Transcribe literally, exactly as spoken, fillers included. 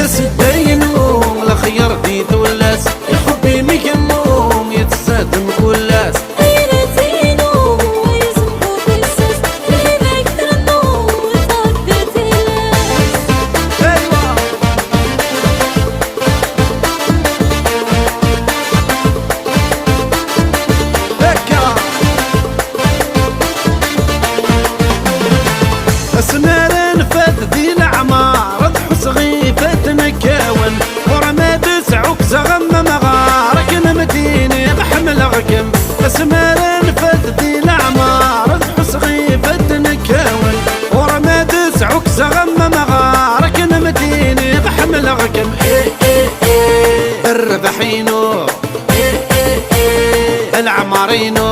Asedday-inu lexyar di tullas, ixebbi mi gemmu yettsadem kullas. Ayla-inu yezmeḍ tissas, lhiba-k trennu, tɣeddi tilas. Aywa! Akka! Asmi ara nfad di leɛmer, ad ḥusseɣ ifaten kkawen. Ɣur-m ad sɛukkseɣ am amɣar, akken am d-iniɣ ḥemmleɣ-kem. Asmi ara nfad di leɛmer, ad ḥusseɣ ifaten kkawen. Ɣur-m ad sɛukkseɣ am amɣar, akken am d-iniɣ ḥemmleɣ-kem. Eh, eh, eh. Rrbeḥ-inu, eh, eh, eh. Leɛmer-inu.